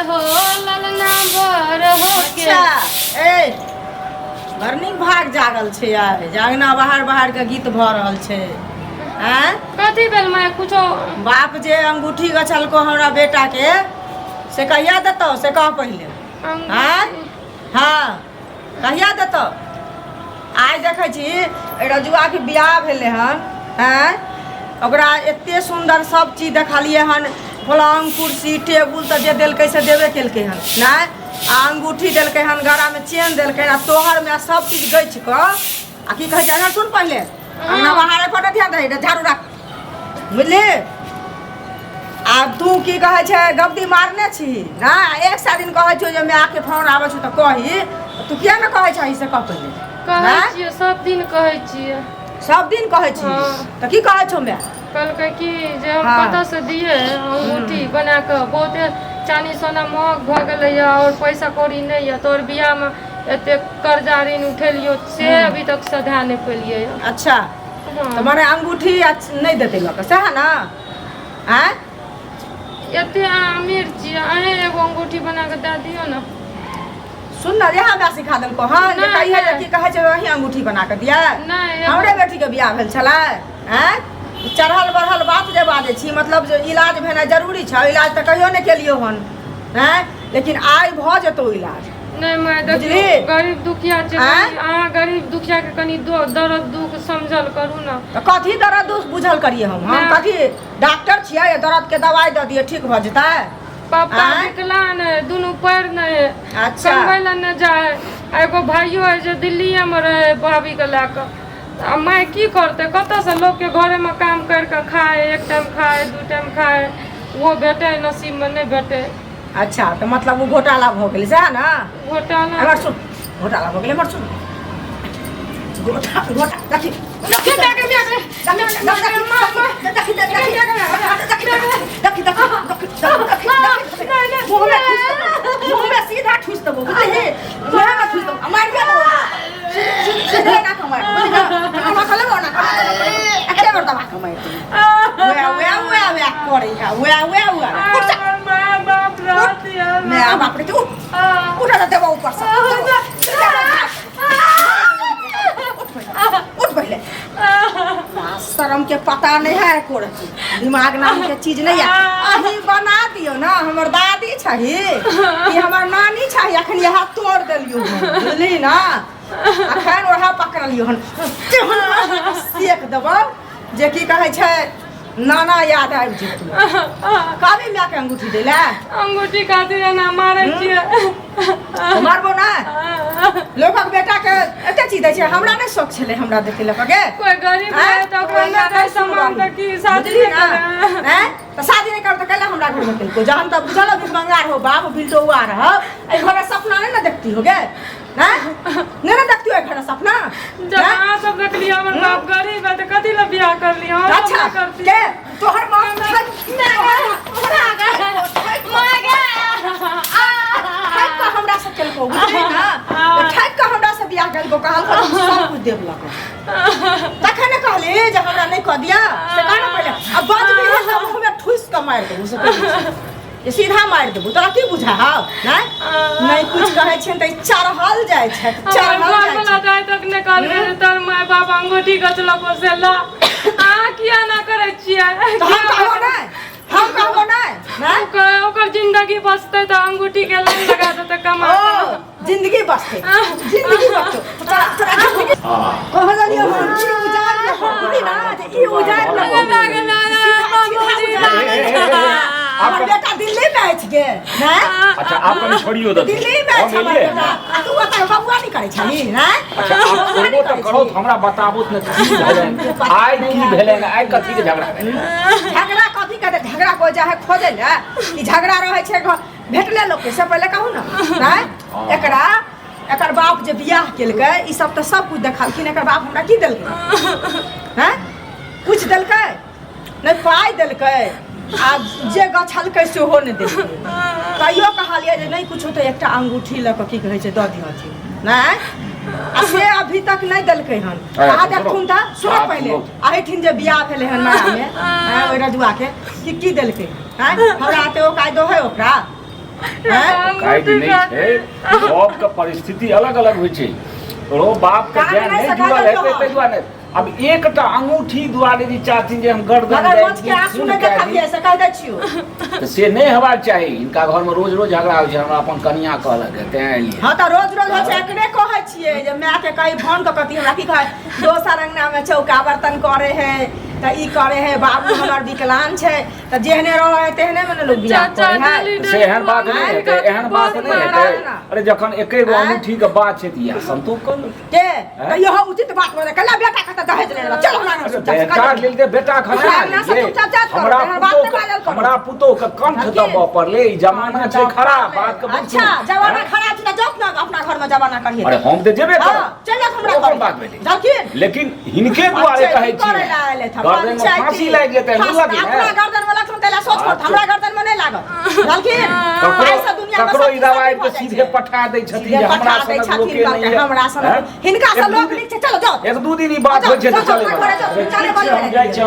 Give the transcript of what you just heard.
हो ललना बर हो के। अच्छा, ए बड़ नीक भाग जागल छै आइ, जे अङ्गना बाहर बाहर के गीत भऽ रहल छै। आँय? कथी भेल माय? कुछो बाप जे अंगूठी गछलको हमरा बेटा के, से कहिया देतौ से कह पहिले। आँय? हँ, कहिया देतौ? आइ देखै छी रजुआके बियाह भेलै हन। आँय, ओकरा एते सुन्दर सब चीज देखलियै हन, पलङ्ग कुर्सी टेबुल तऽ जे देलकै से देबे केलकै हन, नहि आ अंगूठी देलकै हन, गरामे चेन देलकै, आ तोहरमे सब चीज गछि कऽ आ की कहै छै? एना सुन पहिले, अंगना बाहर पर ध्यान दही, झाड़ू राख, बुझली? आ तू की कहै छै, गब्दी मारने छी ना? एक सए दिन कहै छियौ जे मायके फोन आबै छौ तऽ कही, तू किया ने कहै छही से कह पहिले। कहै आँय? छियै, सब दिन कहै छियै। सब दिन कहै छी? हँ। तऽ की कहै छौ माय? कहलकै कि जे हम कतऽसँ दियै अंगूठी बना कऽ, बहुते चानी सोना महग भऽ गेलैए आओर पैसा कौड़ी नहि यऽ, तोहर बियाहमे एते कर्जा ऋण उठेलियौ से अभी तक सधा नहि पेलियै। अच्छा। तऽ मने अंगूठी आ नहि देतै लऽ कऽ, सएह ने? आँय? एते अहाँ अमीर छियै, अहें एगो अंगूठी बना कऽ दए दियौ ने। सुन ने, इएह हमरा सिखा देलको हँ जे नहि, कहिए जे नहि। की कहै छै, वही अंगूठी बना कऽ दियै। नहि, एगो- हमरे बेटीके बियाह भेल छलै। आँय, चढ़ल बढ़ल बात जे बाजै छी, मतलब जे इलाज भेनाइ जरूरी छै, इलाज तऽ कहियो नहि केलियौ हन। आँय, लेकिन आइ भऽ जेतौ इलाज। नहि माय, देखियौ, बुझली? गरीब दुखिया छै। आँय? अहाँ गरीब दुखिया के कनि दर्द दुख समझल करू ने। तऽ कथी दर्द दुख बुझल करियै हम? हम नहि। कथी डॉक्टर छियै? दर्द के दवाइ दऽ दियै, ठीक भऽ जेतै? पापा आँय? विकलांग है, दुनू पैर नहि है। कमबै लए नहि जाइ है। आ एगो भाइयो है जे दिल्लीए मे रहै भाभी के लए कऽ। आ माय की करतै? कतऽसँ लोकके घरेमे काम करि कऽ खाय, एक टाइम खाय, दू टाइम खाय, ओहो भेटै नसीबमे, नहि भेटै। अच्छा, तऽ मतलब ओ घोटाला भऽ गेलै, सएह ने? घोटाला। एमहर सुन, घोटाला भऽ गेलै। एमहर सुन, घोटा घोटा देखी देखी देखी देखी देखी देखी देखी देखी, मुँहमे सीधा ठुसि देबो, बुझलिही? मुँहमे ठुसि देबो, मारिए देबो सीधे, एना कऽ मारि, बुझलिही? ओना कऽ लेबो, ओना कऽ एके बेर दबा कऽ मारि देबो। वएह वएह वएह वएह करै है, वएह वएह वएह। उठ जा। माय बाप रहत यार। माय बाप रे, उठ उठ, देबो ऊपर से। उठ पहिले। शर्म के पता नहीं है एको रत्ती, दिमाग नाम के चीज नहीं है। अहीं बना दियौ ना, हमर दादी छही कि हमर नानी छही? अखन यहाँ तोड़ देलियौ हन, बुझली ना? अखन ओहे पकड़लियौ हन, तेहन सेक देबौ जे की कहै छै, नाना याद आबि जेतौ। कहबी मायके अंगूठी दै लए? अंगूठी खातिर एना मारै छियै? तऽ मारबो ना? लोकक बेटा के एते चीज दै छै, हमरा नहि शौक छलै हमरा देखे लऽ के? कोई गरीब आँय? रहे तऽ ओकरा ओहिना नहि दै नहि सामान तऽ की शादी बुझली नहि ना? करे? आँय? तऽ शादी नहि करब तऽ कैला हमरा घरमे केलको? जहन तऽ बुझल भिखमंगा रहो, बाप बिलटौआ रह, एहि घरक सपना नहि ने देखती हो गे? आँय? नहि ने देखती हो एहि घरक सपना? जब आँय? अहाँ सब देखलियै हमर बाप गरीब है तऽ कथी लए बियाह करलियै? हम सब अच्छा नहि करती। के तोहर बाप ठकि कऽ हमरा से केलको, बुझली ना? ठकि कऽ हमरा से बियाह केलको, कहलको हम सब कुछ देब लग, तखन ने कहली जे हमरा नहि कऽ दिया से। कह ने पहिले। आ बाजबी है तऽ मुँहमे ठुसि कऽ मारि देबू से कहै छी। जे सीधा मारि देबू। तोरा की बुझा हौ? नहि नहि कुछ कहै छियनि तऽ ई चढ़ल जाइ छै, हमर चढ़ल घर जाइ वाला छै। तऽ आइ तक नहि कहलकै जे तोहर माय बाप अंगूठी गचलको से ला। अहाँ किया ना करै छियै? तऽ हम कहबो नहि, हम कहबो नहि, नहि। ओकर जिंदगी बचतै तऽ अंगूठी के लाइन लगा देतै कमा ओ कऽ। जिंदगी बचतै, जिंदगी बचतौ तोरा, तोरा जिंदगी कहलियौ हम ई उजाड़ लेबो, बुझली ना, जे ई उजाड़ लेबो। सीधा सीधा उजाड़ लेबो। हमर बेटा दिल्ली में अछि गे, नहि? अच्छा, आप कनी छोड़ियो दथिन। दिल्ली में अछि हम हमर एलियै बेटा आ तू ओतऽ बबुआ नहि करै छही, नहि? अच्छा, आप करबो तऽ करो, तऽ हमरा बताबू ने की भेलनि आइ, की भेलनि आइ, कथी के झगड़ा भेलै? झगड़ा कथी के? झगड़ा कोइ जाइ है खोजै लए? ई झगड़ा रहै छै घर भेटले लोकके से पहिले कहू ने, नहि? एकरा एकर बाप जे बियाह केलकै, ई सब तऽ सब कुछ देखलखिन। एकर बाप हमरा की देलकै हैं? कुछ देलकै नहि, पाइ देलकै आ जे गछलकै सेहो नहि देलकै। तैयो कहलियै जे नहि कुछो तऽ एकटा अंगूठी लऽ कऽ की कहै छै दऽ दिहथिन, नहि? आ से अभी तक नहि देलकै हन। अरे, अहाँ सुनो। देखथुन तऽ सुनो बात पहिले। सुनो। एहिठिन जे बियाह भेलै हन नयामे, आँय, ओहि रजुआके की की देलकै? आँय, हमरा एते औकादो है ओकरा? आँय? काज नहि छै, सबके परिस्थिति अलग अलग होइ छै। तोरो बाप के काज जान नहि नहि सका जुड़ल देलकौ हेतै हँ। ताहि दुआरे आब एकटा अंगूठी दुआरे जे चाहथिन जे हम गर्दन जाय मगरमच्छ के दी, आंसू खून नहि कए दी, देखलियै से कहि दै छियौ। तऽ से नहि हेबाक चाही। हिनका घरमे रोज रोज झगड़ा होइ छै, हमरा अपन कनिया कहलक तें एलियै। हँ तऽ रोज रोज होइ छै, एकरे कहै छियै जे मायके कही फोन कऽ कहती हमरा की कहै, दोसर अंगनामे चौका बर्तन करे है तऽ ई करे है, बाबू हमर विकलांग छै, तऽ जेहने रहै है तेहने मे ने लोक बियाह चाचा करे है। डेली से एहन बात नहि हेतै, एहन बात नहि हेतै। अरे जखन एके गो आँय? अंगूठीके बात छै तऽ इएह संतोष कऽ लू। के तऽ इहो उचित बात बोले कला बेटा के तऽ दहेज ले लेलक। चल हमरा अंगना से चुपचाप बेटा से लेल ते बेटा खसा हमरा अंगना से लेलियै। चुपचाप जात करू, हमरा एहन बात पुतोह नहि बाजल करू। हमरा पुतोह के कंठ हकी। दबऽ पड़लै। ई जमाना छै खराब, बात के बुझू। अच्छा जमाना खराब छै तऽ जाउ ने अपना घर में जमाना करिहे। अरे हम तऽ जेबे हाँ, करब, चलि जाउ हमरा ओकर घर। बात भेलै। जाखिन लेकिन हिनके दुआरे अच्छा, कहै की करै छी लए आयल हथि? गर्दन में पंचायती। फांसी लागि जेतै, फांसी- बुझलखिन अपना ने? गर्दन में लगतन तैला सोच करत, अच्छा। हमरा गर्दन में नहि लागत। बुझलखिन? ककरो आइ से दुनिया में ककरो सब ई दवाई चीज के भऽ जाइ सीधे छै। पठा दै छथिन सीधे जे हमरा पठा दै सनक छथिन लोके कहलकै, नहि यऽ। हमरा सनक हैं? हिनका एक से दू लोक दिन- नीक छै, चलो जाउ। एक दू दिन ई बात जाउ, होइ छै तऽ जाउ, चले अपना घरे जाउ, ठीक चले छै, हम बजबै। जाइ छी।